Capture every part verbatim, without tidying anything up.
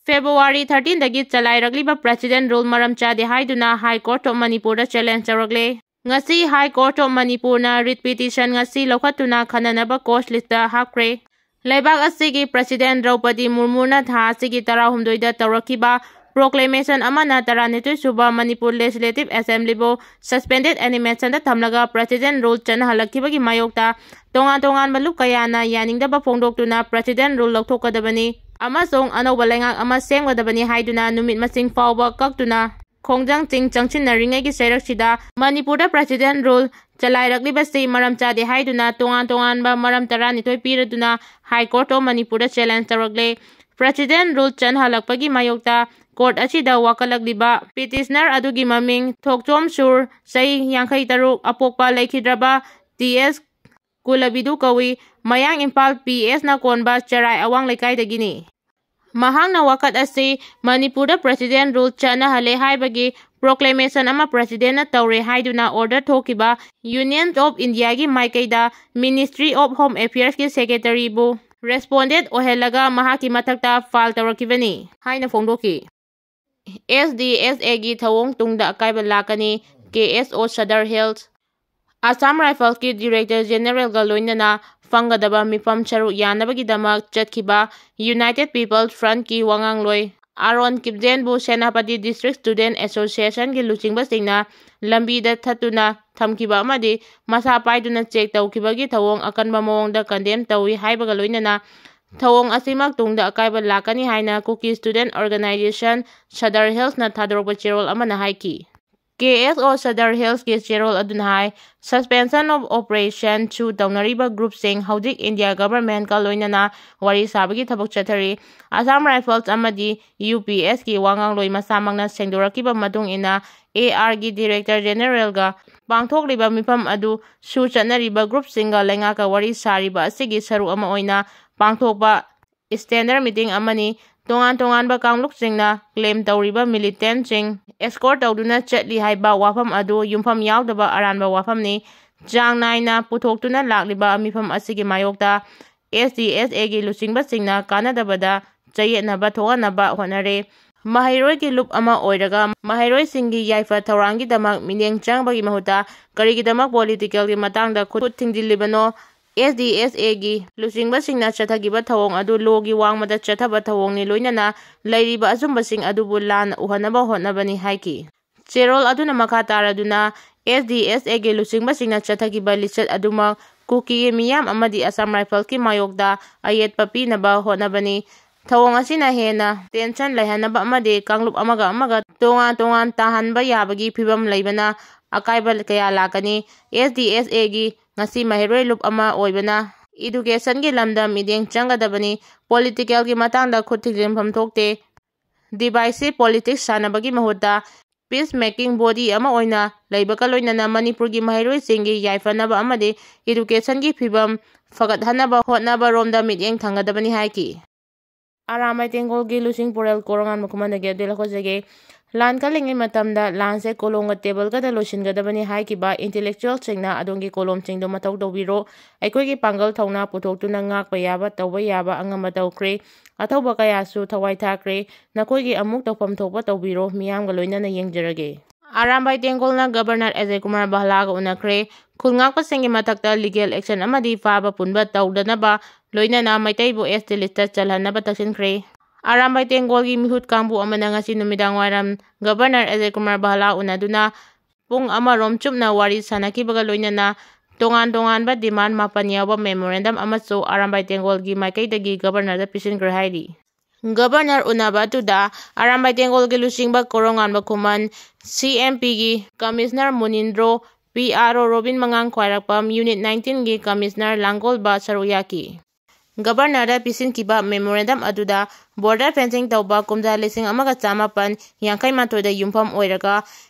February thirteenꯗꯒꯤ ꯆꯂꯥꯏꯔꯛꯂꯤꯕ President Rule ꯃꯔꯝ ꯆꯥꯗꯦ ꯍꯥꯏꯗꯨꯅ High Court of ꯃꯅꯤꯄꯨꯔꯗ challenge ꯇꯧꯔꯛꯂꯦ꯫ ꯉꯁꯤ High Court of ꯃꯅꯤꯄꯨꯔꯅ writ petition ꯉꯁꯤ ꯂꯧꯈꯠꯇꯨꯅ ꯈꯟꯅꯅꯕ cause listꯇ ꯍꯥꯞꯈ꯭ꯔꯦ꯫ ꯂꯩꯕꯥꯛ ꯑꯁꯤꯒꯤ President ꯗ꯭ꯔꯧꯄꯗꯤ ꯃꯨꯔꯃꯨꯅ ꯊꯥ ꯑꯁꯤꯒꯤ ꯇꯔꯥꯍꯨꯝꯗꯣꯏꯗ ꯇꯧꯔꯛꯈꯤꯕ proclamation ꯑꯃꯅ ꯇꯔꯥꯅꯤꯊꯣꯏ ꯁꯨꯕ ꯃꯅꯤꯄꯨꯔ Legislative Assemblyꯕꯨ suspended animationꯗ ꯊꯝꯂꯒ President Rule ꯆꯠꯅꯍꯜꯂꯛꯈꯤꯕꯒꯤ ꯃꯥꯌꯣꯛꯇ ꯇꯣꯉꯥꯟ ꯇꯣꯉꯥꯟꯕ ꯂꯨꯞ ꯀꯌꯥꯅ ꯌꯥꯅꯤꯡꯗꯕ ꯐꯣꯡꯗꯣꯛꯇꯨꯅ President Rule ꯂꯧꯊꯣꯛꯀꯗꯕꯅꯤ ꯑꯃꯁꯨꯡ ꯑꯅꯧꯕ ꯂꯩꯉꯥꯛ ꯑꯃ ꯁꯦꯝꯒꯗꯕꯅꯤ ꯍꯥꯏꯗꯨꯅ ꯅꯨꯃꯤꯠ ꯃꯁꯤꯡ ꯐꯥꯎꯕ ꯀꯛꯇꯨꯅ ꯈꯣꯡꯖꯪꯁꯤꯡ ꯆꯪꯁꯤꯟꯅꯔꯤꯉꯩꯒꯤ ꯆꯩꯔꯛꯁꯤꯗ ꯃꯅꯤꯄꯨꯔꯗ President Rule ꯆꯂꯥꯏꯔꯛꯂꯤꯕꯁꯤ ꯃꯔꯝ ꯆꯥꯗꯦ ꯍꯥꯏꯗꯨꯅ ꯇꯣꯉꯥꯟ ꯇꯣꯉꯥꯟꯕ ꯃꯔꯝ ꯇꯔꯥꯅꯤꯊꯣꯏ ꯄꯤꯔꯗꯨꯅ High Court of ꯃꯅꯤꯄꯨꯔꯗ challenge ꯇꯧꯔꯛꯂꯦ꯫ President Rule ꯆꯠꯅꯍꯜꯂꯛꯄꯒꯤ ꯃꯥꯌꯣꯛꯇ court ꯑꯁꯤꯗ ꯋꯥꯀꯠꯂꯛꯂꯤꯕ petitioner ꯑꯗꯨꯒꯤ ꯃꯃꯤꯡ ꯊꯣꯛꯆꯣꯝ ꯁꯨꯔ, ꯆꯍꯤ ꯌꯥꯡꯈꯩ ꯇꯔꯨꯛ, ꯑꯄꯣꯛꯄ ꯂꯩꯈꯤꯗ꯭ꯔꯕ ꯇꯤ ꯑꯦꯁ ꯀꯨꯂꯕꯤꯗꯨ ꯀꯧꯏ꯫ ꯃꯌꯥꯡ ꯏꯝꯐꯥꯜ ꯄꯤ ꯑꯦꯁꯅ ꯀꯣꯟꯕ ꯆꯦꯔꯥꯏ ꯑꯋꯥꯡ ꯂꯩꯀꯥꯏꯗꯒꯤꯅꯤ꯫ ꯃꯍꯥꯛꯅ ꯋꯥꯀꯠ ꯑꯁꯤ ꯃꯅꯤꯄꯨꯔꯗ President Rule ꯆꯠꯅꯍꯜꯂꯦ ꯍꯥꯏꯕꯒꯤ proclamation ꯑꯃ Presidentꯅ ꯇꯧꯔꯦ ꯍꯥꯏꯗꯨꯅ order ꯊꯣꯛꯈꯤꯕ Union of Indiaꯒꯤ ꯃꯥꯏꯀꯩꯗ Ministry of Home Affairsꯀꯤ Secretaryꯕꯨ respondent ꯑꯣꯏꯍꯜꯂꯒ ꯃꯍꯥꯛꯀꯤ ꯃꯊꯛꯇ file ꯇꯧꯔꯛꯈꯤꯕꯅꯤ ꯍꯥꯏꯅ ꯐꯣꯡꯗꯣꯛꯈꯤ꯫ ꯑꯦꯁ ꯗꯤ ꯑꯦꯁ ꯑꯦꯒꯤ ꯊꯧꯑꯣꯡ ꯇꯨꯡꯗ ꯑꯀꯥꯏꯕ ꯂꯥꯛꯀꯅꯤ, ꯀꯦ ꯑꯦꯁ ꯑꯣ ꯁꯗꯔ ꯍꯤꯜꯁ꯫ ꯑꯁꯥꯝ ꯔꯥꯏꯐꯜꯁꯀꯤ Director Generalꯒ ꯂꯣꯏꯅꯅ ꯐꯪꯒꯗꯕ ꯃꯤꯐꯝ ꯁꯔꯨꯛ ꯌꯥꯅꯕꯒꯤꯗꯃꯛ ꯆꯠꯈꯤꯕ United People's Frontꯀꯤ ꯋꯥꯉꯥꯡꯂꯣꯏ Aaron ꯀꯤꯞꯖꯦꯟꯕꯨ Senapati District Student Associationꯒꯤ ꯂꯨꯆꯤꯡꯕꯁꯤꯡꯅ ꯂꯝꯕꯤꯗ ꯊꯠꯇꯨꯅ ꯊꯝꯈꯤꯕ ꯑꯃꯗꯤ ꯃꯁꯥ ꯄꯥꯏꯗꯨꯅ check ꯇꯧꯈꯤꯕꯒꯤ ꯊꯧꯑꯣꯡ ꯑꯀꯟꯕ ꯃꯑꯣꯡꯗ condemn ꯇꯧꯏ ꯍꯥꯏꯕꯒ ꯂꯣꯏꯅꯅ ꯊꯧꯑꯣꯡ ꯑꯁꯤꯃꯛ ꯇꯨꯡꯗ ꯑꯀꯥꯏꯕ ꯂꯥꯛꯀꯅꯤ ꯍꯥꯏꯅ Kuki Student Organization ꯁꯗꯔ ꯍꯤꯜꯁꯅ ꯊꯥꯗꯣꯔꯛꯄ ꯆꯦꯔꯣꯜ ꯑꯃꯅ ꯍꯥꯏꯈꯤ꯫ ꯀꯦ ꯑꯦꯁ ꯑꯣ ꯁꯗꯔ ꯍꯤꯜꯁꯀꯤ ꯆꯦꯔꯣꯜ ꯑꯗꯨꯅ ꯍꯥꯏ, suspension of operationꯁꯨ ꯇꯧꯅꯔꯤꯕ groupꯁꯤꯡ ꯍꯧꯖꯤꯛ India Governmentꯀ ꯂꯣꯏꯅꯅ ꯋꯥꯔꯤ ꯁꯥꯕꯒꯤ ꯊꯕꯛ ꯆꯠꯊꯔꯤ꯫ ꯑꯁꯥꯝ ꯔꯥꯏꯐꯜꯁ ꯑꯃꯗꯤ ꯌꯨ ꯄꯤ ꯑꯦꯁꯀꯤ ꯋꯥꯉꯥꯡꯂꯣꯏ ꯃꯁꯥꯃꯛꯅ ꯁꯦꯡꯗꯣꯔꯛꯈꯤꯕ ꯃꯇꯨꯡ ꯏꯟꯅ ꯑꯦ ꯑꯥꯔꯒꯤ Director Generalꯒ ꯄꯥꯡꯊꯣꯛꯂꯤꯕ ꯃꯤꯐꯝ ꯑꯗꯨ ꯁꯨ ꯆꯠꯅꯔꯤꯕ groupꯁꯤꯡꯒ ꯂꯩꯉꯥꯛꯀ ꯋꯥꯔꯤ ꯁꯥꯔꯤꯕ ꯑꯁꯤꯒꯤ ꯁꯔꯨꯛ ꯑꯃ ꯑꯣꯏꯅ ꯄꯥꯡꯊꯣꯛꯄ standard meeting ꯑꯃꯅꯤ꯫ ꯇꯣꯉꯥꯟ ꯇꯣꯉꯥꯟꯕ ꯀꯥꯡꯂꯨꯞꯁꯤꯡꯅ claim ꯇꯧꯔꯤꯕ militantꯁꯤꯡ escort ꯇꯧꯗꯨꯅ ꯆꯠꯂꯤ ꯍꯥꯏꯕ ꯋꯥꯐꯝ ꯑꯗꯨ ꯌꯨꯝꯐꯝ ꯌꯥꯎꯗꯕ ꯑꯔꯥꯟꯕ ꯋꯥꯐꯝꯅꯤ꯫ ꯆꯥꯡ ꯅꯥꯏꯅ ꯄꯨꯊꯣꯛꯇꯨꯅ ꯂꯥꯛꯂꯤꯕ ꯃꯤꯐꯝ ꯑꯁꯤꯒꯤ ꯃꯥꯌꯣꯛꯇ ꯑꯦꯁ ꯗꯤ ꯑꯦꯁ ꯑꯦꯒꯤ ꯂꯨꯆꯤꯡꯕꯁꯤꯡꯅ ꯀꯥꯟꯅꯗꯕꯗ ꯆꯌꯦꯠꯅꯕ ꯊꯣꯛꯍꯟꯅꯕ ꯍꯣꯠꯅꯔꯦ꯫ ꯃꯍꯩꯔꯣꯏꯒꯤ ꯂꯨꯞ ꯑꯃ ꯑꯣꯏꯔꯒ ꯃꯍꯩꯔꯣꯏꯁꯤꯡꯒꯤ ꯌꯥꯏꯐ ꯊꯧꯔꯥꯡꯒꯤꯗꯃꯛ ꯃꯤꯠꯌꯦꯡ ꯆꯪꯕꯒꯤ ꯃꯍꯨꯠꯇ ꯀꯔꯤꯒꯤꯗꯃꯛ ꯄꯣꯂꯤꯇꯤꯀꯦꯜꯒꯤ ꯃꯇꯥꯡꯗ ꯈꯨꯠ ꯊꯤꯡꯖꯤꯜꯂꯤꯕꯅꯣ? ꯑꯦꯁ ꯗꯤ ꯑꯦꯁ ꯑꯦꯒꯤ ꯂꯨꯆꯤꯡꯕꯁꯤꯡꯅ ꯆꯠꯊꯈꯤꯕ ꯊꯧꯑꯣꯡ ꯑꯗꯨ ꯂꯣꯒꯤ ꯋꯥꯡꯃꯗ ꯆꯠꯊꯕ ꯊꯧꯑꯣꯡꯅꯤ, ꯂꯣꯏꯅꯅ ꯂꯩꯔꯤꯕ ꯑꯆꯨꯝꯕꯁꯤꯡ ꯑꯗꯨꯕꯨ ꯂꯥꯟꯅ ꯎꯍꯟꯅꯕ ꯍꯣꯠꯅꯕꯅꯤ ꯍꯥꯏꯈꯤ꯫ ꯆꯦꯔꯣꯜ ꯑꯗꯨꯅ ꯃꯈꯥ ꯇꯥꯔꯗꯨꯅ, ꯑꯦꯁ ꯗꯤ ꯑꯦꯁ ꯑꯦꯒꯤ ꯂꯨꯆꯤꯡꯕꯁꯤꯡꯅ ꯆꯠꯊꯈꯤꯕ ꯂꯤꯆꯠ ꯑꯗꯨꯃꯛ ꯀꯨꯀꯤꯒꯤ ꯃꯤꯌꯥꯝ ꯑꯃꯗꯤ ꯑꯁꯥꯝ ꯔꯥꯏꯐꯜꯁꯀꯤ ꯃꯥꯌꯣꯛꯇ ꯑꯌꯦꯠꯄ ꯄꯤꯅꯕ ꯍꯣꯠꯅꯕꯅꯤ꯫ ꯊꯧꯑꯣꯡ ꯑꯁꯤꯅ ꯍꯦꯟꯅ ꯇꯦꯟꯁꯟ ꯂꯩꯍꯟꯅꯕ ꯑꯃꯗꯤ ꯀꯥꯡꯂꯨꯞ ꯑꯃꯒ ꯑꯃꯒ ꯇꯣꯉꯥꯟ ꯇꯣꯉꯥꯟ ꯇꯥꯍꯟꯕ ꯌꯥꯕꯒꯤ ꯐꯤꯕꯝ ꯂꯩꯕꯅ ꯑꯀꯥꯏꯕ ꯀꯌꯥ ꯂꯥꯛꯀꯅꯤ꯫ ꯑꯦꯁ ꯗꯤ ꯑꯦꯁ ꯑꯦꯒꯤ ꯉꯁꯤ ꯃꯍꯩꯔꯣꯏ ꯂꯨꯞ ꯑꯃ ꯑꯣꯏꯕꯅ ꯏꯗꯨꯀꯦꯁꯟꯒꯤ ꯂꯝꯗ ꯃꯤꯠꯌꯦꯡ ꯆꯪꯒꯗꯕꯅꯤ꯫ ꯄꯣꯂꯤꯇꯤꯀꯦꯜꯒꯤ ꯃꯇꯥꯡꯗ ꯈꯨꯠ ꯊꯤꯡꯖꯤꯟꯐꯝ ꯊꯣꯛꯇꯦ꯫ ꯗꯤꯚꯥꯏꯁꯤꯞ ꯄꯣꯂꯤꯇꯤꯛꯁ ꯁꯥꯟꯅꯕꯒꯤ ꯃꯍꯨꯠꯇ ꯄꯤꯁ ꯃꯦꯀꯤꯡ ꯕꯣꯗꯤ ꯑꯃ ꯑꯣꯏꯅ ꯂꯩꯕꯒ ꯂꯣꯏꯅꯅ ꯃꯅꯤꯄꯨꯔꯒꯤ ꯃꯍꯩꯔꯣꯏꯁꯤꯡꯒꯤ ꯌꯥꯏꯐꯅꯕ ꯑꯃꯗꯤ ꯏꯗꯨꯀꯦꯁꯟꯒꯤ ꯐꯤꯕꯝ ꯐꯒꯠꯍꯟꯅꯕ ꯍꯣꯠꯅꯕꯔꯣꯝꯗ ꯃꯤꯠꯌꯦꯡ ꯊꯝꯒꯗꯕꯅꯤ ꯍꯥꯏꯈꯤ꯫ ꯑꯔꯥꯝꯕꯥꯏ ꯇꯦꯡꯒꯣꯜꯒꯤ ꯂꯨꯆꯤꯡ ꯄꯨꯔꯦꯜ ꯀꯣꯔꯉꯥꯟꯕ ꯈꯨꯃꯟꯗꯒꯤ ꯑꯞꯗꯦꯠ ꯂꯧꯈꯠꯆꯒꯦ꯫ ꯂꯥꯟ ꯀꯜꯂꯤꯉꯩ ꯃꯇꯝꯗ ꯂꯥꯟꯁꯦ ꯀꯣꯂꯣꯝꯒ ꯇꯦꯕꯜꯒꯗ ꯂꯣꯏꯁꯤꯟꯒꯗꯕꯅꯤ ꯍꯥꯏꯈꯤꯕ ꯏꯟꯇꯦꯂꯦꯛꯆꯨꯋꯦꯜꯁꯤꯡꯅ ꯑꯗꯣꯝꯒꯤ ꯀꯣꯂꯣꯝꯁꯤꯡꯗꯨ ꯃꯊꯧ ꯇꯧꯕꯤꯔꯣ꯫ ꯑꯩꯈꯣꯏꯒꯤ ꯄꯥꯡꯒꯜ ꯊꯧꯅꯥ ꯄꯨꯊꯣꯛꯇꯨꯅ ꯉꯥꯛꯄ ꯌꯥꯕ, ꯇꯧꯕ ꯌꯥꯕ ꯑꯉꯝꯕ ꯇꯧꯈ꯭ꯔꯦ꯫ ꯑꯊꯧꯕ ꯀꯌꯥꯁꯨ ꯊꯋꯥꯏ ꯊꯥꯈ꯭ꯔꯦ꯫ ꯅꯈꯣꯏꯒꯤ ꯑꯃꯨꯛ ꯇꯧꯐꯝ ꯊꯣꯛꯄ ꯇꯧꯕꯤꯔꯣ, ꯃꯤꯌꯥꯝꯒ ꯂꯣꯏꯅꯅ ꯌꯦꯡꯖꯔꯒꯦ꯫ ꯑꯔꯥꯝꯕꯥꯏ ꯇꯦꯡꯒꯣꯜꯅ ꯒꯕꯔꯅꯔ ꯑꯖꯌ ꯀꯨꯃꯥꯔ ꯕꯍꯂꯥꯒ ꯎꯅꯈ꯭ꯔꯦ꯫ ꯈꯨꯜ ꯉꯥꯛꯄꯁꯤꯡꯒꯤ ꯃꯊꯛꯇ ꯂꯤꯒꯦꯜ ꯑꯦꯛꯁꯟ ꯑꯃꯗꯤ ꯐꯥꯕ ꯄꯨꯟꯕ ꯇꯧꯗꯅꯕ, ꯂꯣꯏꯅꯅ ꯃꯩꯇꯩꯕꯨ ꯑꯦꯁ ꯇꯤ ꯂꯤꯁꯇ ꯆꯜꯍꯟꯅꯕ ꯇꯛꯁꯤꯟꯈ꯭ꯔꯦ꯫ ꯑꯔꯥꯝꯕꯥꯏ ꯇꯦꯡꯒꯣꯜꯒꯤ ꯃꯤꯍꯨꯠ ꯀꯥꯡꯕꯨ ꯑꯃꯅ ꯉꯁꯤ ꯅꯨꯃꯤꯗꯥꯡ ꯋꯥꯏꯔꯝ ꯒꯕꯔꯅꯔ ꯑꯖꯌ ꯀꯨꯃꯥꯔ ꯕꯍꯂꯥ ꯎꯅꯗꯨꯅ ꯄꯨꯡ ꯑꯃꯔꯣꯝ ꯆꯨꯞꯅ ꯋꯥꯔꯤ ꯁꯥꯟꯅꯈꯤꯕꯒ ꯂꯣꯏꯅꯅ ꯇꯣꯉꯥꯟ ꯇꯣꯉꯥꯟꯕ ꯗꯤꯃꯥꯟ ꯃꯥꯄꯟ ꯌꯥꯎꯕ ꯃꯦꯃꯣꯔꯦꯟꯗꯝ ꯑꯃꯁꯨ ꯑꯔꯥꯝꯕꯥꯏ ꯇꯦꯡꯒꯣꯜꯒꯤ ꯃꯥꯏꯀꯩꯗꯒꯤ ꯒꯕꯔꯅꯔꯗ ꯄꯤꯁꯤꯟꯈ꯭ꯔꯦ ꯍꯥꯏꯔꯤ꯫ ꯒꯕꯔꯅꯔ ꯎꯅꯕ ꯑꯗꯨꯗ ꯑꯔꯥꯝꯕꯥꯏ ꯇꯦꯡꯒꯣꯜꯒꯤ ꯂꯨꯆꯤꯡꯕ ꯀꯣꯔꯣꯉꯥꯟꯕ ꯈꯨꯃꯟ, ꯁꯤ ꯑꯦꯝ ꯄꯤꯒꯤ commissioner Munindro, P R O Robin ꯃꯉꯥꯡ ꯈ꯭ꯋꯥꯏꯔꯥꯛꯄꯝ, ꯌꯨꯅꯤꯠ ꯅꯥꯏꯟꯇꯤꯟꯒꯤ ꯀꯃꯤꯁꯅꯔ ꯂꯥꯡꯒꯣꯜꯕ ꯁꯔꯨꯛ ꯌꯥꯈꯤ꯫ ꯒꯕꯔꯅꯔꯗ ꯄꯤꯁꯤꯟꯈꯤꯕ ꯃꯦꯃꯣꯔꯦꯟꯗꯝ ꯑꯗꯨꯗ ꯕꯣꯔꯗꯔ ꯐꯦꯟꯁꯤꯡ ꯇꯧꯕ ꯀꯨꯝꯖꯥ ꯂꯤꯁꯤꯡ ꯑꯃꯒ ꯆꯥꯃꯥꯄꯟ ꯌꯥꯡꯈꯩ ꯃꯥꯊꯣꯏꯗ ꯌꯨꯝꯐꯝ ꯑꯣꯏꯔꯒ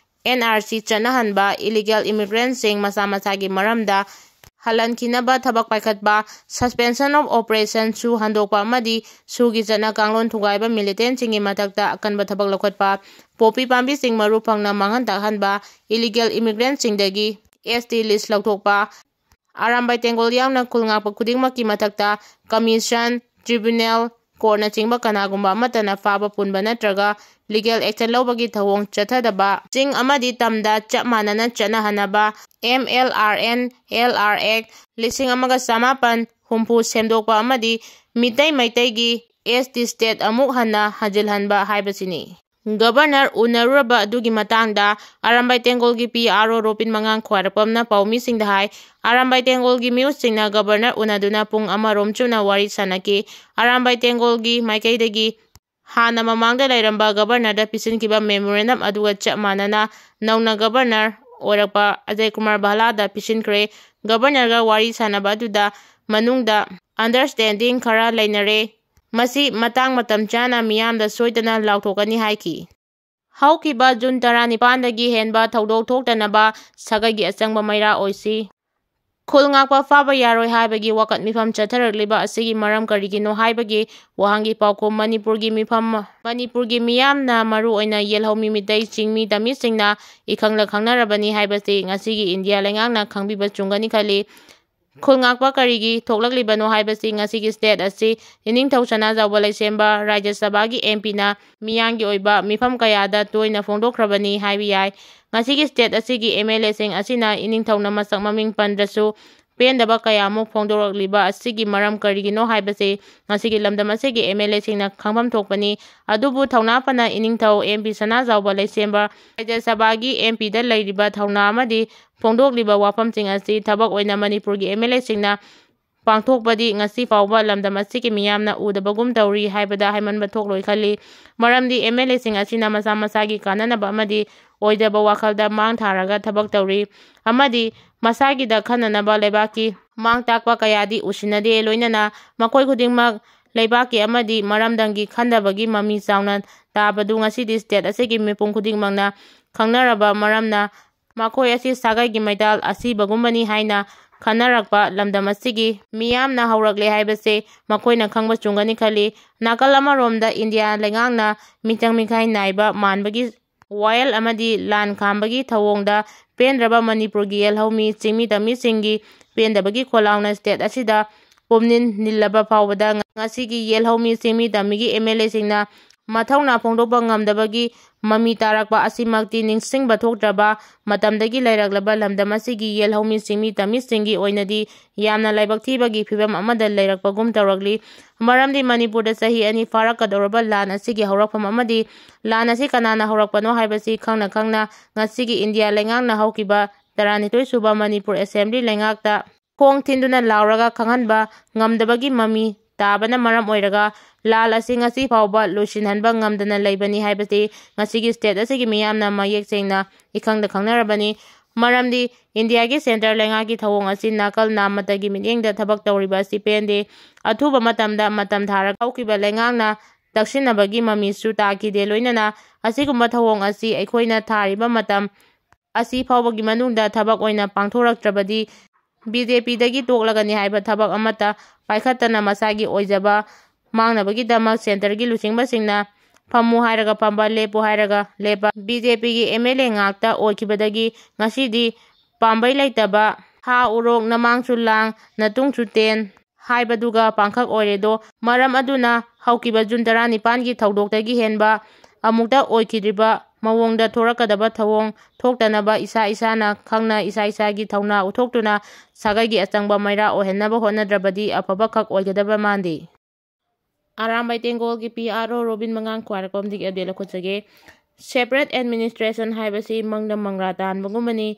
ꯑꯦꯟ ꯑꯥꯔ ꯁꯤ ꯆꯠꯅꯍꯟꯕ, ꯏꯂꯤꯒꯦꯜ ꯏꯃꯤꯒ꯭ꯔꯦꯟꯁꯤꯡ ꯃꯁꯥ ꯃꯁꯥꯒꯤ ꯃꯔꯝꯗ ꯍꯜꯍꯟꯈꯤꯅꯕ ꯊꯕꯛ ꯄꯥꯏꯈꯠꯄ, suspension of operation ꯁꯨ ꯍꯟꯗꯣꯛꯄ ꯑꯃꯗꯤ ꯁꯨꯒꯤ ꯆꯠꯅ ꯀꯥꯡꯂꯣꯟ ꯊꯨꯒꯥꯏꯕ ꯃꯤꯂꯤꯇꯦꯟꯁꯤꯡꯒꯤ ꯃꯊꯛꯇ ꯑꯀꯟꯕ ꯊꯕꯛ ꯂꯧꯈꯠꯄ, ꯄꯣꯄꯤ ꯄꯥꯝꯕꯤꯁꯤꯡ ꯃꯔꯨ ꯐꯪꯅ ꯃꯥꯡꯍꯟ ꯇꯥꯛꯍꯟꯕ, ꯏꯂꯤꯒꯦꯜ ꯏꯃꯤꯒ꯭ꯔꯦꯟꯁꯤꯡꯗꯒꯤ ꯑꯦꯁ ꯇꯤ ꯂꯤꯁ ꯂꯧꯊꯣꯛꯄ, ꯑꯔꯥꯝꯕꯥꯏ ꯇꯦꯡꯒꯣꯜ ꯌꯥꯎꯅ ꯈꯨꯜ ꯉꯥꯛꯄ ꯈꯨꯗꯤꯡꯃꯛꯀꯤ ꯃꯊꯛꯇ ꯀꯃꯤꯁꯟ, ꯇ꯭ꯔꯤꯕ꯭ꯌꯨꯅꯦꯜ, ꯀꯣꯔꯠꯅꯆꯤꯡꯕ ꯀꯅꯥꯒꯨꯝꯕ ꯑꯃꯠꯇꯅ ꯐꯥꯕ ꯄꯨꯟꯕ ꯅꯠꯇ꯭ꯔꯒ ꯂꯤꯒꯦꯜ ꯑꯦꯛꯁꯟ ꯂꯧꯕꯒꯤ ꯊꯧꯑꯣꯡ ꯆꯠꯊꯗꯕ, ꯆꯤꯡ ꯑꯃꯗꯤ ꯇꯝꯗ ꯆꯞ ꯃꯥꯟꯅꯅ ꯆꯠꯅꯍꯟꯅꯕ, M L R N, L R ꯑꯦꯛ ꯂꯤꯁꯤꯡ ꯑꯃꯒ ꯆꯃꯥꯄꯟ ꯍꯨꯝꯐꯨ ꯁꯦꯝꯗꯣꯛꯄ ꯑꯃꯗꯤ ꯃꯤꯇꯩ ꯃꯩꯇꯩꯒꯤ ꯑꯦꯁ ꯇꯤ ꯁ꯭ꯇꯦꯠ ꯑꯃꯨꯛ ꯍꯟꯅ ꯍꯟꯖꯤꯜꯍꯟꯕ ꯍꯥꯏꯕꯁꯤꯅꯤ꯫ ꯒꯕꯔꯅꯔ ꯎꯅꯔꯨꯔꯕ ꯑꯗꯨꯒꯤ ꯃꯇꯥꯡꯗ ꯑꯔꯥꯝꯕꯥꯏ ꯇꯦꯡꯒꯣꯜꯒꯤ ꯄꯤ ꯑꯥꯔ ꯑꯣ ꯔꯣꯕꯤꯟ ꯃꯉꯥꯡ ꯈ꯭ꯋꯥꯏꯔꯥꯛꯄꯝꯅ ꯄꯥꯎꯃꯤꯁꯤꯡꯗ ꯍꯥꯏ, ꯑꯔꯥꯝꯕꯥꯏ ꯇꯦꯡꯒꯣꯜꯒꯤ ꯃꯤꯑꯣꯏꯁꯤꯡꯅ ꯒꯕꯔꯅꯔ ꯎꯅꯗꯨꯅ ꯄꯨꯡ ꯑꯃꯔꯣꯝ ꯆꯨꯞꯅ ꯋꯥꯔꯤ ꯁꯥꯟꯅꯈꯤ꯫ ꯑꯔꯥꯝꯕꯥꯏ ꯇꯦꯡꯒꯣꯜꯒꯤ ꯃꯥꯏꯀꯩꯗꯒꯤ ꯍꯥꯟꯅ ꯃꯃꯥꯡꯗ ꯂꯩꯔꯝꯕ ꯒꯕꯔꯅꯔꯗ ꯄꯤꯁꯤꯟꯈꯤꯕ ꯃꯦꯃꯣꯔꯦꯟꯗꯝ ꯑꯗꯨꯒ ꯆꯞ ꯃꯥꯟꯅꯅ ꯅꯧꯅ ꯒꯕꯔꯅꯔ ꯑꯣꯏꯔꯛꯄ ꯑꯖꯌ ꯀꯨꯃꯥꯔ ꯚꯥꯂꯥꯗ ꯄꯤꯁꯤꯟꯈ꯭ꯔꯦ꯫ ꯒꯕꯔꯅꯔꯒ ꯋꯥꯔꯤ ꯁꯥꯟꯅꯕ ꯑꯗꯨꯗ ꯃꯅꯨꯡꯗ ꯑꯟꯗꯔꯁ꯭ꯇꯦꯟꯗꯤꯡ ꯈꯔ ꯂꯩꯅꯔꯦ꯫ ꯃꯁꯤ ꯃꯇꯥꯡ ꯃꯇꯝ ꯆꯥꯅ ꯃꯤꯌꯥꯝꯗ ꯁꯣꯏꯗꯅ ꯂꯥꯎꯊꯣꯛꯀꯅꯤ ꯍꯥꯏꯈꯤ꯫ ꯍꯧꯈꯤꯕ ꯖꯨꯟ ꯇꯔꯥꯅꯤꯄꯥꯟꯗꯒꯤ ꯍꯦꯟꯕ ꯊꯧꯗꯣꯛ ꯊꯣꯛꯇꯅꯕ ꯁꯥꯒꯩꯒꯤ ꯑꯆꯪꯕ ꯃꯩꯔꯥ ꯑꯣꯏꯁꯤ꯫ ꯈꯨꯜ ꯉꯥꯛꯄ ꯐꯥꯕ ꯌꯥꯔꯣꯏ ꯍꯥꯏꯕꯒꯤ ꯋꯥꯀꯠ ꯃꯤꯐꯝ ꯆꯠꯊꯔꯛꯂꯤꯕ ꯑꯁꯤꯒꯤ ꯃꯔꯝ ꯀꯔꯤꯒꯤꯅꯣ ꯍꯥꯏꯕꯒꯤ ꯋꯥꯍꯪꯒꯤ ꯄꯥꯎꯈꯨꯝ ꯃꯅꯤꯄꯨꯔꯒꯤ ꯃꯤꯐꯝ, ꯃꯅꯤꯄꯨꯔꯒꯤ ꯃꯤꯌꯥꯝꯅ ꯃꯔꯨꯑꯣꯏꯅ ꯌꯦꯜꯍꯧꯃꯤ ꯃꯤꯇꯩ ꯆꯤꯡꯃꯤ ꯇꯝꯃꯤꯁꯤꯡꯅ ꯏꯈꯪꯗ ꯈꯪꯅꯔꯕꯅꯤ ꯍꯥꯏꯕꯁꯤ ꯉꯁꯤꯒꯤ ꯏꯟꯗꯤꯌꯥ ꯂꯩꯉꯥꯛꯅ ꯈꯪꯕꯤꯕ ꯆꯨꯝꯒꯅꯤ ꯈꯜꯂꯤ꯫ ꯈꯨꯜ ꯉꯥꯛꯄ ꯀꯔꯤꯒꯤ ꯊꯣꯛꯂꯛꯂꯤꯕꯅꯣ ꯍꯥꯏꯕꯁꯤ ꯉꯁꯤꯒꯤ ꯁ꯭ꯇꯦꯠ ꯑꯁꯤ ꯏꯅꯤꯡꯊꯧ ꯁꯅꯥꯖꯥꯎꯕ ꯂꯩꯁꯦꯝꯕ ꯔꯥꯖ꯭ꯌ ꯁꯚꯥꯒꯤ ꯑꯦꯝ ꯄꯤꯅ ꯃꯤꯌꯥꯝꯒꯤ ꯑꯣꯏꯕ ꯃꯤꯐꯝ ꯀꯌꯥꯗ ꯇꯣꯏꯅ ꯐꯣꯡꯗꯣꯛꯈ꯭ꯔꯕꯅꯤ ꯍꯥꯏꯕ ꯌꯥꯏ꯫ ꯉꯁꯤꯒꯤ ꯁ꯭ꯇꯦꯠ ꯑꯁꯤꯒꯤ ꯑꯦꯝ ꯑꯦꯜ ꯑꯦꯁꯤꯡ ꯑꯁꯤꯅ ꯏꯅꯤꯡꯊꯧꯅ ꯃꯁꯛ ꯃꯃꯤꯡ ꯄꯟꯗ꯭ꯔꯁꯨ ꯄꯦꯟꯗꯕ ꯀꯌꯥꯃꯨꯛ ꯐꯣꯡꯗꯣꯔꯛꯂꯤꯕ ꯑꯁꯤꯒꯤ ꯃꯔꯝ ꯀꯔꯤꯒꯤꯅꯣ ꯍꯥꯏꯕꯁꯤ ꯉꯁꯤꯒꯤ ꯂꯝꯗꯝ ꯑꯁꯤꯒꯤ ꯑꯦꯝ ꯑꯦꯜ ꯑꯦꯁꯤꯡꯅ ꯈꯪꯐꯝ ꯊꯣꯛꯄꯅꯤ꯫ ꯑꯗꯨꯕꯨ ꯊꯧꯅꯥ ꯐꯅ ꯏꯅꯤꯡꯊꯧ ꯑꯦꯝ ꯄꯤ ꯁꯅꯥꯖꯥꯎꯕ ꯂꯩꯁꯦꯝꯕ ꯔꯥꯖ꯭ꯌ ꯁꯚꯥꯒꯤ ꯑꯦꯝ ꯄꯤꯗ ꯂꯩꯔꯤꯕ ꯊꯧꯅꯥ ꯑꯃꯗꯤ ꯐꯣꯡꯗꯣꯛꯂꯤꯕ ꯋꯥꯐꯝꯁꯤꯡ ꯑꯁꯤ ꯊꯕꯛ ꯑꯣꯏꯅ ꯃꯅꯤꯄꯨꯔꯒꯤ ꯑꯦꯝ ꯑꯦꯜ ꯑꯦꯁꯤꯡꯅ ꯄꯥꯡꯊꯣꯛꯄꯗꯤ ꯉꯁꯤ ꯐꯥꯎꯕ ꯂꯝꯗꯝ ꯑꯁꯤꯒꯤ ꯃꯤꯌꯥꯝꯅ ꯎꯗꯕꯒꯨꯝ ꯇꯧꯔꯤ ꯍꯥꯏꯕꯗ ꯍꯥꯏꯃꯟꯕ ꯊꯣꯛꯂꯣꯏ ꯈꯜꯂꯤ꯫ ꯃꯔꯝꯗꯤ ꯑꯦꯝ ꯑꯦꯜ ꯑꯦꯁꯤꯡ ꯑꯁꯤꯅ ꯃꯁꯥ ꯃꯁꯥꯒꯤ ꯀꯥꯟꯅꯅꯕ ꯑꯃꯗꯤ ꯑꯣꯏꯗꯕ ꯋꯥꯈꯜꯗ ꯃꯥꯡ ꯊꯥꯔꯒ ꯊꯕꯛ ꯇꯧꯔꯤ ꯑꯃꯗꯤ ꯃꯁꯥꯒꯤꯗ ꯈꯟꯅꯅꯕ ꯂꯩꯕꯥꯛꯀꯤ ꯃꯥꯡ ꯇꯥꯛꯄ ꯀꯌꯥꯗꯤ ꯎꯁꯤꯟꯅꯗꯦ꯫ ꯂꯣꯏꯅꯅ ꯃꯈꯣꯏ ꯈꯨꯗꯤꯡꯃꯛ ꯂꯩꯕꯥꯛꯀꯤ ꯑꯃꯗꯤ ꯃꯔꯝꯗꯝꯒꯤ ꯈꯟꯗꯕꯒꯤ ꯃꯃꯤ ꯆꯥꯎꯅ ꯇꯥꯕꯗꯨ ꯉꯁꯤꯗꯤ ꯁ꯭ꯇꯦꯠ ꯑꯁꯤꯒꯤ ꯃꯤꯄꯨꯝ ꯈꯨꯗꯤꯡꯃꯛꯅ ꯈꯪꯅꯔꯕ ꯃꯔꯝꯅ ꯃꯈꯣꯏ ꯑꯁꯤ ꯁꯥꯒꯩꯒꯤ ꯃꯩꯇꯥꯜ ꯑꯁꯤꯕꯒꯨꯝꯕꯅꯤ ꯍꯥꯏꯅ ꯈꯟꯅꯔꯛꯄ ꯂꯝꯗꯝ ꯑꯁꯤꯒꯤ ꯃꯤꯌꯥꯝꯅ ꯍꯧꯔꯛꯂꯦ ꯍꯥꯏꯕꯁꯦ ꯃꯈꯣꯏꯅ ꯈꯪꯕ ꯆꯨꯝꯒꯅꯤ ꯈꯜꯂꯤ꯫ ꯅꯥꯀꯜ ꯑꯃꯔꯣꯝꯗ ꯏꯟꯗꯤꯌꯥ ꯂꯩꯉꯥꯛꯅ ꯃꯤꯆꯪ ꯃꯤꯈꯥꯏ ꯅꯥꯏꯕ ꯃꯥꯟꯕꯒꯤ ꯋꯥꯌꯦꯜ ꯑꯃꯗꯤ ꯂꯥꯟ ꯈꯥꯝꯕꯒꯤ ꯊꯧꯑꯣꯡꯗ ꯄꯦꯟꯗ꯭ꯔꯕ ꯃꯅꯤꯄꯨꯔꯒꯤ ꯌꯦꯜꯍꯧꯃꯤ ꯆꯤꯡꯃꯤ ꯇꯝꯃꯤꯁꯤꯡꯒꯤ ꯄꯦꯟꯗꯕꯒꯤ ꯈꯣꯜꯂꯥꯎꯅ ꯁ꯭ꯇꯦꯠ ꯑꯁꯤꯗ ꯄꯨꯝꯅꯤꯟ ꯅꯤꯜꯂꯕ ꯐꯥꯎꯕꯗ ꯉꯁꯤꯒꯤ ꯌꯦꯜꯍꯧꯃꯤ ꯆꯤꯡꯃꯤ ꯇꯝꯃꯤꯒꯤ ꯑꯦꯝ ꯑꯦꯜ ꯑꯦꯁꯤꯡꯅ ꯃꯊꯧꯅꯥ ꯐꯣꯡꯗꯣꯛꯄ ꯉꯝꯗꯕꯒꯤ ꯃꯃꯤ ꯇꯥꯔꯛꯄ ꯑꯁꯤꯃꯛꯇꯤ ꯅꯤꯡꯁꯤꯡꯕ ꯊꯣꯛꯇ꯭ꯔꯕ ꯃꯇꯝꯗꯒꯤ ꯂꯩꯔꯛꯂꯕ ꯂꯝꯗꯝ ꯑꯁꯤꯒꯤ ꯌꯦꯜꯍꯧꯃꯤ ꯆꯤꯡꯃꯤ ꯇꯝꯃꯤꯁꯤꯡꯒꯤ ꯑꯣꯏꯅꯗꯤ ꯌꯥꯝꯅ ꯂꯥꯏꯕꯛ ꯊꯤꯕꯒꯤ ꯐꯤꯕꯝ ꯑꯃꯗ ꯂꯩꯔꯛꯄꯒꯨꯝ ꯇꯧꯔꯛꯂꯤ꯫ ꯃꯔꯝꯗꯤ ꯃꯅꯤꯄꯨꯔꯗ ꯆꯍꯤ ꯑꯅꯤ ꯐꯥꯔꯛꯀꯗꯧꯔꯕ ꯂꯥꯟ ꯑꯁꯤꯒꯤ ꯍꯧꯔꯛꯐꯝ ꯑꯃꯗꯤ ꯂꯥꯟ ꯑꯁꯤ ꯀꯅꯥꯅ ꯍꯧꯔꯛꯄꯅꯣ ꯍꯥꯏꯕꯁꯤ ꯈꯪꯅ ꯈꯪꯅ ꯉꯁꯤꯒꯤ ꯏꯟꯗꯤꯌꯥ ꯂꯩꯉꯥꯛꯅ ꯍꯧꯈꯤꯕ ꯇꯔꯥꯅꯤꯊꯣꯏ ꯁꯨꯕ ꯃꯅꯤꯄꯨꯔ ꯑꯦꯁꯦꯝꯕ꯭ꯂꯤ ꯂꯩꯉꯥꯛꯇ ꯈꯣꯡ ꯊꯤꯟꯗꯨꯅ ꯂꯥꯎꯔꯒ ꯈꯪꯍꯟꯕ ꯉꯝꯗꯕꯒꯤ ꯃꯃꯤ ꯇꯥꯕꯅ ꯃꯔꯝ ꯑꯣꯏꯔꯒ ꯂꯥꯟ ꯑꯁꯤ ꯉꯁꯤ ꯐꯥꯎꯕ ꯂꯣꯏꯁꯤꯟꯍꯟꯕ ꯉꯝꯗꯅ ꯂꯩꯕꯅꯤ ꯍꯥꯏꯕꯁꯤ ꯉꯁꯤꯒꯤ ꯁ꯭ꯇꯦꯠ ꯑꯁꯤꯒꯤ ꯃꯤꯌꯥꯝꯅ ꯃꯌꯦꯛ ꯁꯦꯡꯅ ꯏꯈꯪꯗ ꯈꯪꯅꯔꯕꯅꯤ꯫ ꯃꯔꯝꯗꯤ ꯏꯟꯗꯤꯌꯥꯒꯤ ꯁꯦꯟꯇꯔ ꯂꯩꯉꯥꯛꯀꯤ ꯊꯧꯑꯣꯡ ꯑꯁꯤ ꯅꯥꯀꯜ ꯅꯥꯝꯃꯇꯒꯤ ꯃꯤꯠꯌꯦꯡꯗ ꯊꯕꯛ ꯇꯧꯔꯤꯕ ꯑꯁꯤ ꯄꯦꯟꯗꯦ꯫ ꯑꯊꯨꯕ ꯃꯇꯝꯗ ꯃꯇꯝ ꯊꯥꯔꯒ ꯍꯧꯈꯤꯕ ꯂꯩꯉꯥꯛꯅ ꯇꯛꯁꯤꯟꯅꯕꯒꯤ ꯃꯃꯤꯁꯨ ꯇꯥꯈꯤꯗꯦ꯫ ꯂꯣꯏꯅꯅ ꯑꯁꯤꯒꯨꯝꯕ ꯊꯧꯑꯣꯡ ꯑꯁꯤ ꯑꯩꯈꯣꯏꯅ ꯊꯥꯔꯤꯕ ꯃꯇꯝ ꯑꯁꯤ ꯐꯥꯎꯕꯒꯤ ꯃꯅꯨꯡꯗ ꯊꯕꯛ ꯑꯣꯏꯅ ꯄꯥꯡꯊꯣꯔꯛꯇ꯭ꯔꯕꯗꯤ ꯕꯤ ꯖꯦ ꯄꯤꯗꯒꯤ ꯇꯣꯛꯂꯒꯅꯤ ꯍꯥꯏꯕ ꯊꯕꯛ ꯑꯃꯠꯇ ꯄꯥꯏꯈꯠꯇꯅ ꯃꯁꯥꯒꯤ ꯑꯣꯏꯖꯕ ꯃꯥꯡꯅꯕꯒꯤꯗꯃꯛ ꯁꯦꯟꯇꯔꯒꯤ ꯂꯨꯆꯤꯡꯕꯁꯤꯡꯅ ꯐꯝꯃꯨ ꯍꯥꯏꯔꯒ ꯐꯝꯕ, ꯂꯦꯞꯄꯨ ꯍꯥꯏꯔꯒ ꯂꯦꯞꯄ, ꯕꯤ ꯖꯦ ꯄꯤꯒꯤ ꯑꯦꯝ ꯑꯦꯜ ꯑꯦ ꯉꯥꯛꯇ ꯑꯣꯏꯈꯤꯕꯗꯒꯤ ꯉꯁꯤꯗꯤ ꯄꯥꯝꯕꯩ ꯂꯩꯇꯕ, ꯍꯥ ꯎꯔꯣꯛ, ꯅꯃꯥꯡꯁꯨ ꯂꯥꯡ, ꯅꯇꯨꯡꯁꯨ ꯇꯦꯟ ꯍꯥꯏꯕꯗꯨꯒ ꯄꯥꯡꯈꯛ ꯑꯣꯏꯔꯦꯗꯣ꯫ ꯃꯔꯝ ꯑꯗꯨꯅ ꯍꯧꯈꯤꯕ ꯖꯨꯟ ꯇꯔꯥꯅꯤꯄꯥꯟꯒꯤ ꯊꯧꯗꯣꯛꯇꯒꯤ ꯍꯦꯟꯕ ꯑꯃꯨꯛꯇ ꯑꯣꯏꯈꯤꯗ꯭ꯔꯤꯕ ꯃꯑꯣꯡꯗ ꯊꯣꯔꯛꯀꯗꯕ ꯊꯧꯑꯣꯡ ꯊꯣꯛꯇꯅꯕ ꯏꯁꯥ ꯏꯁꯥꯅ ꯈꯪꯅ ꯏꯁꯥ ꯏꯁꯥꯒꯤ ꯊꯧꯅꯥ ꯎꯠꯊꯣꯛꯇꯨꯅ ꯁꯥꯒꯩꯒꯤ ꯑꯆꯪꯕ ꯃꯩꯔꯥ ꯑꯣꯏꯍꯟꯅꯕ ꯍꯣꯠꯅꯗ꯭ꯔꯕꯗꯤ ꯑꯐꯕ ꯈꯛ ꯑꯣꯏꯒꯗꯕ ꯃꯥꯟꯗꯦ꯫ ꯑꯔꯥꯝꯕꯥꯏ ꯇꯦꯡꯒꯣꯜꯒꯤ ꯄꯤ ꯑꯥꯔ ꯑꯣ ꯔꯣꯕꯤꯟ ꯃꯉꯥꯡ ꯈ꯭ꯋꯥꯏꯔꯥꯛꯄꯝꯗꯒꯤ ꯑꯞꯗꯦꯠ ꯂꯧꯈꯠꯆꯒꯦ꯫ Separate administration ꯍꯥꯏꯕꯁꯤ ꯃꯪꯗ ꯃꯪꯒ꯭ꯔꯥ ꯇꯥꯟꯕꯒꯨꯝꯕꯅꯤ꯫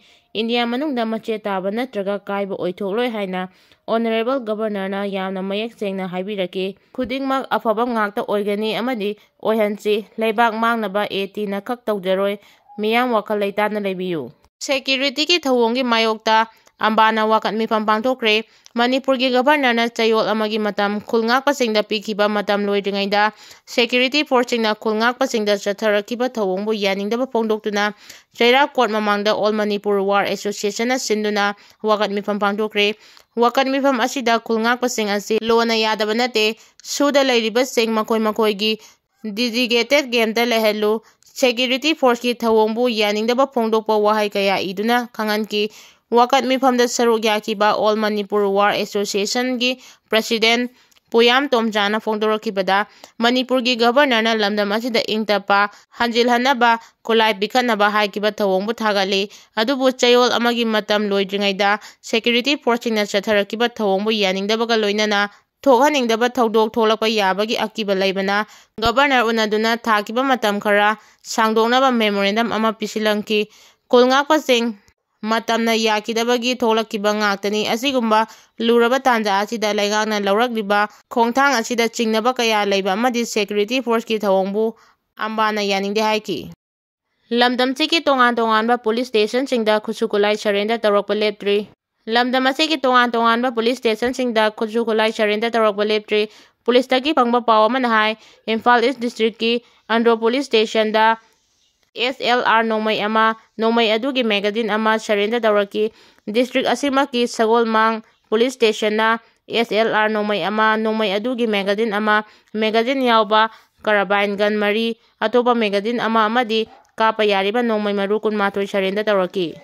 ꯏꯟꯗꯤꯌꯥ ꯃꯅꯨꯡꯗ ꯃꯆꯦꯠ ꯇꯥꯕ ꯅꯠꯇ꯭ꯔꯒ ꯀꯥꯏꯕ ꯑꯣꯏꯊꯣꯛꯂꯣꯏ ꯍꯥꯏꯅ ꯑꯣꯅꯔꯦꯕꯜ ꯒꯕꯔꯅꯔꯅ ꯌꯥꯝꯅ ꯃꯌꯦꯛ ꯁꯦꯡꯅ ꯍꯥꯏꯕꯤꯔꯛꯈꯤ꯫ ꯈꯨꯗꯤꯡꯃꯛ ꯑꯐꯕ ꯉꯥꯛꯇ ꯑꯣꯏꯒꯅꯤ ꯑꯃꯗꯤ ꯑꯣꯏꯍꯟꯁꯤ꯫ ꯂꯩꯕꯥꯛ ꯃꯥꯡꯅꯕ ꯑꯦ ꯇꯤꯅ ꯈꯛ ꯇꯧꯖꯔꯣꯏ꯫ ꯃꯤꯌꯥꯝ ꯋꯥꯈꯜ ꯂꯩꯇꯥꯅ ꯂꯩꯕꯤꯌꯨ꯫ ꯁꯦꯀ꯭ꯌꯨꯔꯤꯇꯤꯒꯤ ꯊꯧꯑꯣꯡꯒꯤ ꯃꯥꯌꯣꯛꯇ ꯑꯝꯕꯥꯅ ꯋꯥꯀꯠ ꯃꯤꯐꯝ ꯄꯥꯡꯊꯣꯛꯈ꯭ꯔꯦ꯫ ꯃꯅꯤꯄꯨꯔꯒꯤ ꯒꯕꯔꯅꯔꯅ ꯆꯌꯣꯜ ꯑꯃꯒꯤ ꯃꯇꯝ ꯈꯨꯜ ꯉꯥꯛꯄꯁꯤꯡꯗ ꯄꯤꯈꯤꯕ ꯃꯇꯝ ꯂꯣꯏꯗ꯭ꯔꯤꯉꯩꯗ ꯁꯦꯀ꯭ꯌꯨꯔꯤꯇꯤ ꯐꯣꯔꯁꯁꯤꯡꯅ ꯈꯨꯜ ꯉꯥꯛꯄꯁꯤꯡꯗ ꯆꯠꯊꯔꯛꯈꯤꯕ ꯊꯧꯑꯣꯡꯕꯨ ꯌꯥꯅꯤꯡꯗꯕ ꯐꯣꯡꯗꯣꯛꯇꯨꯅ ꯆꯩꯔꯥꯛ ꯀꯣꯔꯠ ꯃꯃꯥꯡꯗ ꯑꯣꯜ ꯃꯅꯤꯄꯨꯔ ꯋꯥꯔ ꯑꯦꯁꯣꯁꯤꯌꯦꯁꯟꯅ ꯁꯤꯟꯗꯨꯅ ꯋꯥꯀꯠ ꯃꯤꯐꯝ ꯄꯥꯡꯊꯣꯛꯈ꯭ꯔꯦ꯫ ꯋꯥꯀꯠ ꯃꯤꯐꯝ ꯑꯁꯤꯗ ꯈꯨꯜ ꯉꯥꯛꯄꯁꯤꯡ ꯑꯁꯤ ꯂꯣꯅ ꯌꯥꯗꯕ ꯅꯠꯇꯦ, ꯁꯨꯗ ꯂꯩꯔꯤꯕꯁꯤꯡ ꯃꯈꯣꯏ ꯃꯈꯣꯏꯒꯤ ꯗꯤꯖꯤꯒꯦꯇꯦꯠ ꯀꯦꯝꯇ ꯂꯩꯍꯜꯂꯨ꯫ ꯁꯦꯀ꯭ꯌꯨꯔꯤꯇꯤ ꯐꯣꯔꯁꯀꯤ ꯊꯧꯑꯣꯡꯕꯨ ꯌꯥꯅꯤꯡꯗꯕ ꯐꯣꯡꯗꯣꯛꯄ ꯋꯥꯍꯩ ꯀꯌꯥ ꯏꯗꯨꯅ ꯈꯪꯍꯟꯈꯤ꯫ ꯋꯥꯀꯠ ꯃꯤꯐꯝꯗ ꯁꯔꯨꯛ ꯌꯥꯈꯤꯕ ꯑꯣꯜ ꯃꯅꯤꯄꯨꯔ ꯋꯥꯔ ꯑꯦꯁꯣꯁꯤꯌꯦꯁꯟꯒꯤ ꯄ꯭ꯔꯁꯤꯗꯦꯟ ꯄꯨꯌꯥꯝ ꯇꯣꯝꯆꯥꯅ ꯐꯣꯡꯗꯣꯔꯛꯈꯤꯕꯗ, ꯃꯅꯤꯄꯨꯔꯒꯤ ꯒꯕꯔꯅꯔꯅ ꯂꯝꯗꯝ ꯑꯁꯤꯗ ꯏꯪ ꯇꯞꯄ ꯍꯟꯖꯤꯜꯍꯟꯅꯕ ꯈꯨꯠꯂꯥꯏ ꯄꯤꯈꯠꯅꯕ ꯍꯥꯏꯈꯤꯕ ꯊꯧꯑꯣꯡꯕꯨ ꯊꯥꯒꯠꯂꯤ꯫ ꯑꯗꯨꯕꯨ ꯆꯌꯣꯜ ꯑꯃꯒꯤ ꯃꯇꯝ ꯂꯣꯏꯗ꯭ꯔꯤꯉꯩꯗ ꯁꯦꯀ꯭ꯌꯨꯔꯤꯇꯤ ꯐꯣꯔꯁꯁꯤꯡꯅ ꯆꯠꯊꯔꯛꯈꯤꯕ ꯊꯧꯑꯣꯡꯕꯨ ꯌꯥꯅꯤꯡꯗꯕꯒ ꯂꯣꯏꯅꯅ ꯊꯣꯛꯍꯟꯅꯤꯡꯗꯕ ꯊꯧꯗꯣꯛ ꯊꯣꯛꯂꯛꯄ ꯌꯥꯕꯒꯤ ꯑꯀꯤꯕ ꯂꯩꯕꯅ, ꯒꯕꯔꯅꯔ ꯎꯅꯗꯨꯅ ꯊꯥꯈꯤꯕ ꯃꯇꯝ ꯈꯔ ꯁꯥꯡꯗꯣꯛꯅꯕ ꯃꯦꯃꯣꯔꯦꯟꯗꯝ ꯑꯃ ꯄꯤꯁꯤꯜꯂꯝꯈꯤ꯫ ꯈꯨꯜ ꯉꯥꯛꯄꯁꯤꯡ ꯃꯇꯝꯅ ꯌꯥꯈꯤꯗꯕꯒꯤ ꯊꯣꯛꯂꯛꯈꯤꯕ ꯉꯥꯛꯇꯅꯤ꯫ ꯑꯁꯤꯒꯨꯝꯕ ꯂꯨꯔꯕ ꯇꯥꯟꯖꯥ ꯑꯁꯤꯗ ꯂꯩꯉꯥꯛꯅ ꯂꯧꯔꯛꯂꯤꯕ ꯈꯣꯡꯊꯥꯡ ꯑꯁꯤꯗ ꯆꯤꯡꯅꯕ ꯀꯌꯥ ꯂꯩꯕ ꯑꯃꯗꯤ ꯁꯦꯀ꯭ꯌꯨꯔꯤꯇꯤ ꯐꯣꯔꯁꯀꯤ ꯊꯧꯑꯣꯡꯕꯨ ꯑꯝꯕꯥꯅ ꯌꯥꯅꯤꯡꯗꯦ ꯍꯥꯏꯈꯤ꯫ ꯂꯝꯗꯝꯁꯤꯒꯤ ꯇꯣꯉꯥꯟ ꯇꯣꯉꯥꯟꯕ ꯄꯨꯂꯤꯁ ꯁ꯭ꯇꯦꯁꯟꯁꯤꯡꯗ ꯈꯨꯠꯁꯨ ꯈꯨꯠꯂꯥꯏ ꯁꯔꯦꯟꯗꯔ ꯇꯧꯔꯛꯄ ꯂꯦꯞꯇ꯭ꯔꯤ꯫ ꯂꯝꯗꯝ ꯑꯁꯤꯒꯤ ꯇꯣꯉꯥꯟ ꯇꯣꯉꯥꯟꯕ ꯄꯨꯂꯤꯁ ꯁ꯭ꯇꯦꯁꯟꯁꯤꯡꯗ ꯈꯨꯠꯁꯨ ꯈꯨꯠꯂꯥꯏ ꯁꯔꯦꯟꯗꯔ ꯇꯧꯔꯛꯄ ꯂꯦꯞꯇ꯭ꯔꯤ꯫ ꯄꯨꯂꯤꯁꯇꯒꯤ ꯐꯪꯕ ꯄꯥꯎ ꯑꯃꯅ ꯍꯥꯏ, ꯏꯝꯐꯥꯜ ꯏꯁ ꯗꯤꯁꯇ꯭ꯔꯤꯛꯀꯤ ꯑꯟꯗ꯭ꯔꯣ ꯄꯨꯂꯤꯁ ꯁ꯭ꯇꯦꯁꯟꯗ ꯑꯦꯁ ꯑꯦꯜ ꯑꯥꯔ ꯅꯣꯡꯃꯩ ꯑꯃ, ꯅꯣꯡꯃꯩ ꯑꯗꯨꯒꯤ ꯃꯦꯒꯥꯖꯤꯟ ꯑꯃ ꯁꯔꯦꯟꯗꯔ ꯇꯧꯔꯛꯈꯤ꯫ ꯗꯤꯁꯇ꯭ꯔꯤꯛ ꯑꯁꯤꯃꯛꯀꯤ ꯁꯒꯣꯜꯃꯥꯡ ꯄꯨꯂꯤꯁ ꯁ꯭ꯇꯦꯁꯟꯅ ꯑꯦꯁ ꯑꯦꯜ ꯑꯥꯔ ꯅꯣꯡꯃꯩ ꯑꯃ, ꯅꯣꯡꯃꯩ ꯑꯗꯨꯒꯤ ꯃꯦꯒꯥꯖꯤꯟ ꯑꯃ, ꯃꯦꯒꯥꯖꯤꯟ ꯌꯥꯎꯕ ꯀꯔꯕꯥꯏꯟ ꯒꯟ ꯃꯔꯤ, ꯑꯇꯣꯞꯄ ꯃꯦꯒꯥꯖꯤꯟ ꯑꯃ ꯑꯃꯗꯤ ꯀꯥꯞꯄ ꯌꯥꯔꯤꯕ ꯅꯣꯡꯃꯩ ꯃꯔꯨ ꯀꯨꯟꯃꯥꯊꯣꯏ ꯁꯔꯦꯟꯗꯔ ꯇꯧꯔꯛꯈꯤ꯫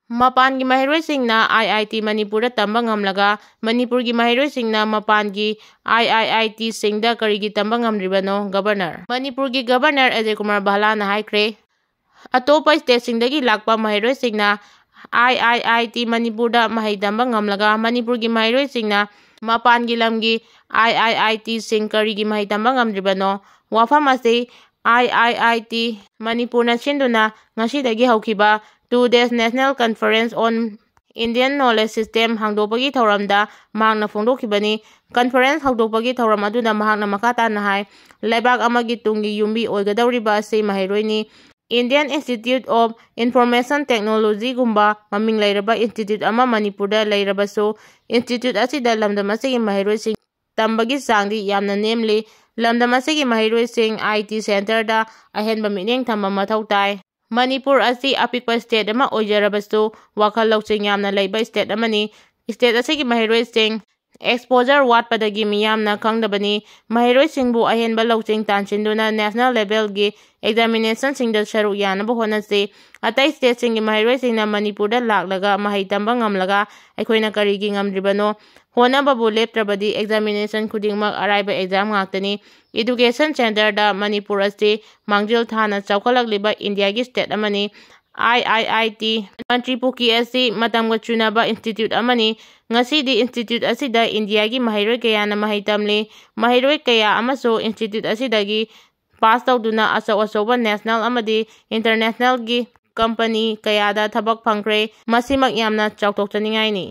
ꯃꯄꯥꯟꯒꯤ ꯃꯍꯩꯔꯣꯏꯁꯤꯡꯅ ꯑꯥꯏ ꯑꯥꯏ ꯇꯤ ꯃꯅꯤꯄꯨꯔꯗ ꯇꯝꯕ ꯉꯝꯂꯒ ꯃꯅꯤꯄꯨꯔꯒꯤ ꯃꯍꯩꯔꯣꯏꯁꯤꯡꯅ ꯃꯄꯥꯟꯒꯤ ꯑꯥꯏ ꯑꯥꯏ ꯑꯥꯏ ꯇꯤꯁꯤꯡꯗ ꯀꯔꯤꯒꯤ ꯇꯝꯕ ꯉꯝꯗ꯭ꯔꯤꯕꯅꯣ? ꯒꯕꯔꯅꯔ꯫ ꯃꯅꯤꯄꯨꯔꯒꯤ ꯒꯕꯔꯅꯔ ꯑꯖꯌ ꯀꯨꯃꯥꯔ ꯚꯥꯂꯥꯅ ꯍꯥꯏꯈ꯭ꯔꯦ, ꯑꯇꯣꯞꯄ ꯁ꯭ꯇꯦꯠꯁꯤꯡꯗꯒꯤ ꯂꯥꯛꯄ ꯃꯍꯩꯔꯣꯏꯁꯤꯡꯅ ꯑꯥꯏ ꯑꯥꯏ ꯑꯥꯏ ꯇꯤ ꯃꯅꯤꯄꯨꯔꯗ ꯃꯍꯩ ꯇꯝꯕ ꯉꯝꯂꯒ ꯃꯅꯤꯄꯨꯔꯒꯤ ꯃꯍꯩꯔꯣꯏꯁꯤꯡꯅ ꯃꯄꯥꯟꯒꯤ ꯂꯝꯒꯤ ꯑꯥꯏ ꯑꯥꯏ ꯑꯥꯏ ꯇꯤꯁꯤꯡ ꯀꯔꯤꯒꯤ ꯃꯍꯩ ꯇꯝꯕ ꯉꯝꯗ꯭ꯔꯤꯕꯅꯣ? ꯋꯥꯐꯝ ꯑꯁꯤ ꯑꯥꯏ ꯑꯥꯏ ꯑꯥꯏ ꯇꯤ ꯃꯅꯤꯄꯨꯔꯅ ꯁꯤꯟꯗꯨꯅ ꯉꯁꯤꯗꯒꯤ ꯍꯧꯈꯤꯕ Two Days National Conference on Indian Knowledge System ꯍꯥꯡꯗꯣꯛꯄꯒꯤ ꯊꯧꯔꯝꯗ ꯃꯍꯥꯛꯅ ꯐꯣꯡꯗꯣꯛꯈꯤꯕꯅꯤ꯫ ꯀꯟꯐꯔꯦꯟꯁ ꯍꯧꯗꯣꯛꯄꯒꯤ ꯊꯧꯔꯝ ꯑꯗꯨꯗ ꯃꯍꯥꯛꯅ ꯃꯈꯥ ꯇꯥꯅ ꯍꯥꯏ, ꯂꯩꯕꯥꯛ ꯑꯃꯒꯤ ꯇꯨꯡꯒꯤ ꯌꯨꯝꯕꯤ ꯑꯣꯏꯒꯗꯧꯔꯤꯕ ꯑꯁꯤ ꯃꯍꯩꯔꯣꯏꯅꯤ꯫ Indian Institute of Information Technologyꯒꯨꯝꯕ ꯃꯃꯤꯡ ꯂꯩꯔꯕ ꯏꯟꯁꯇꯤꯇ꯭ꯌꯨꯠ ꯑꯃ ꯃꯅꯤꯄꯨꯔꯗ ꯂꯩꯔꯕꯁꯨ, ꯏꯟꯁꯇꯤꯇ꯭ꯌꯨꯠ ꯑꯁꯤꯗ ꯂꯝꯗꯝ ꯑꯁꯤꯒꯤ ꯃꯍꯩꯔꯣꯏꯁꯤꯡ ꯇꯝꯕꯒꯤ ꯆꯥꯡꯗꯤ ꯌꯥꯝꯅ ꯅꯦꯝꯂꯤ꯫ ꯂꯝꯗꯝ ꯑꯁꯤꯒꯤ ꯃꯍꯩꯔꯣꯏꯁꯤꯡ ꯑꯥꯏ ꯇꯤ ꯁꯦꯟꯇꯔꯗ ꯑꯍꯦꯟꯕ ꯃꯤꯠꯌꯦꯡ ꯊꯝꯕ ꯃꯊꯧ ꯇꯥꯏ꯫ ꯃꯅꯤꯄꯨꯔ ꯑꯁꯤ ꯑꯄꯤꯛꯄ ꯁ꯭ꯇꯦꯠ ꯑꯃ ꯑꯣꯏꯖꯔꯕꯁꯨ, ꯋꯥꯈꯜ ꯂꯧꯁꯤꯡ ꯌꯥꯝꯅ ꯂꯩꯕ ꯁ꯭ꯇꯦꯠ ꯑꯃꯅꯤ꯫ ꯁ꯭ꯇꯦꯠ ꯑꯁꯤꯒꯤ ꯃꯍꯩꯔꯣꯏꯁꯤꯡ ꯑꯦꯛꯁꯄꯣꯖꯔ ꯋꯥꯠꯄꯗꯒꯤ ꯃꯤꯌꯥꯝꯅ ꯈꯪꯗꯕꯅꯤ꯫ ꯃꯍꯩꯔꯣꯏꯁꯤꯡꯕꯨ ꯑꯍꯦꯟꯕ ꯂꯧꯁꯤꯡ ꯇꯥꯟꯁꯤꯟꯗꯨꯅ ꯅꯦꯁꯅꯦꯜ ꯂꯦꯚꯦꯜꯒꯤ ꯑꯦꯛꯖꯥꯃꯤꯅꯦꯁꯟꯁꯤꯡꯗ ꯁꯔꯨꯛ ꯌꯥꯅꯕ ꯍꯣꯠꯅꯁꯤ꯫ ꯑꯇꯩ ꯁ꯭ꯇꯦꯠꯁꯤꯡꯒꯤ ꯃꯍꯩꯔꯣꯏꯁꯤꯡꯅ ꯃꯅꯤꯄꯨꯔꯗ ꯂꯥꯛꯂꯒ ꯃꯍꯩ ꯇꯝꯕ ꯉꯝꯂꯒ ꯑꯩꯈꯣꯏꯅ ꯀꯔꯤꯒꯤ ꯉꯝꯗ꯭ꯔꯤꯕꯅꯣ? ꯍꯣꯠꯅꯕꯕꯨ ꯂꯦꯞꯇ꯭ꯔꯕꯗꯤ ꯑꯦꯛꯖꯥꯃꯤꯅꯦꯁꯟ ꯈꯨꯗꯤꯡꯃꯛ ꯑꯔꯥꯏꯕ ꯑꯦꯛꯖꯥꯝ ꯉꯥꯛꯇꯅꯤ꯫ ꯏꯗꯨꯀꯦꯁꯟ ꯁꯦꯟꯇꯔꯗ ꯃꯅꯤꯄꯨꯔ ꯑꯁꯤ ꯃꯥꯡꯖꯤꯜ ꯊꯥꯅ ꯆꯥꯎꯈꯠꯂꯛꯂꯤꯕ ꯏꯟꯗꯤꯌꯥꯒꯤ ꯁ꯭ꯇꯦꯠ ꯑꯃꯅꯤ꯫ ꯑꯥꯏ ꯑꯥꯏ ꯑꯥꯏ ꯇꯤ ꯃꯟꯇ꯭ꯔꯤ ꯄꯨꯈ꯭ꯔꯤ ꯑꯁꯤ ꯃꯇꯝꯒ ꯆꯨꯅꯕ ꯏꯟꯁꯇꯤꯇ꯭ꯌꯨꯠ ꯑꯃꯅꯤ꯫ ꯉꯁꯤꯗꯤ ꯏꯟꯁꯇꯤꯇ꯭ꯌꯨꯠ ꯑꯁꯤꯗ ꯏꯟꯗꯤꯌꯥꯒꯤ ꯃꯍꯩꯔꯣꯏ ꯀꯌꯥꯅ ꯃꯍꯩ ꯇꯝꯂꯤ꯫ ꯃꯍꯩꯔꯣꯏ ꯀꯌꯥ ꯑꯃꯁꯨ ꯏꯟꯁꯇꯤꯇ꯭ꯌꯨꯠ ꯑꯁꯤꯗꯒꯤ ꯄꯥꯁ ꯇꯧꯗꯨꯅ ꯑꯆꯧ ꯑꯆꯧꯕ ꯅꯦꯁꯅꯦꯜ ꯑꯃꯗꯤ ꯏꯟꯇꯔꯅꯦꯁꯅꯦꯜꯒꯤ ꯀꯝꯄꯅꯤ ꯀꯌꯥꯗ ꯊꯕꯛ ꯐꯪꯈ꯭ꯔꯦ꯫ ꯃꯁꯤꯃꯛ ꯌꯥꯝꯅ ꯆꯥꯎꯊꯣꯛꯆꯅꯤꯡꯉꯥꯏꯅꯤ꯫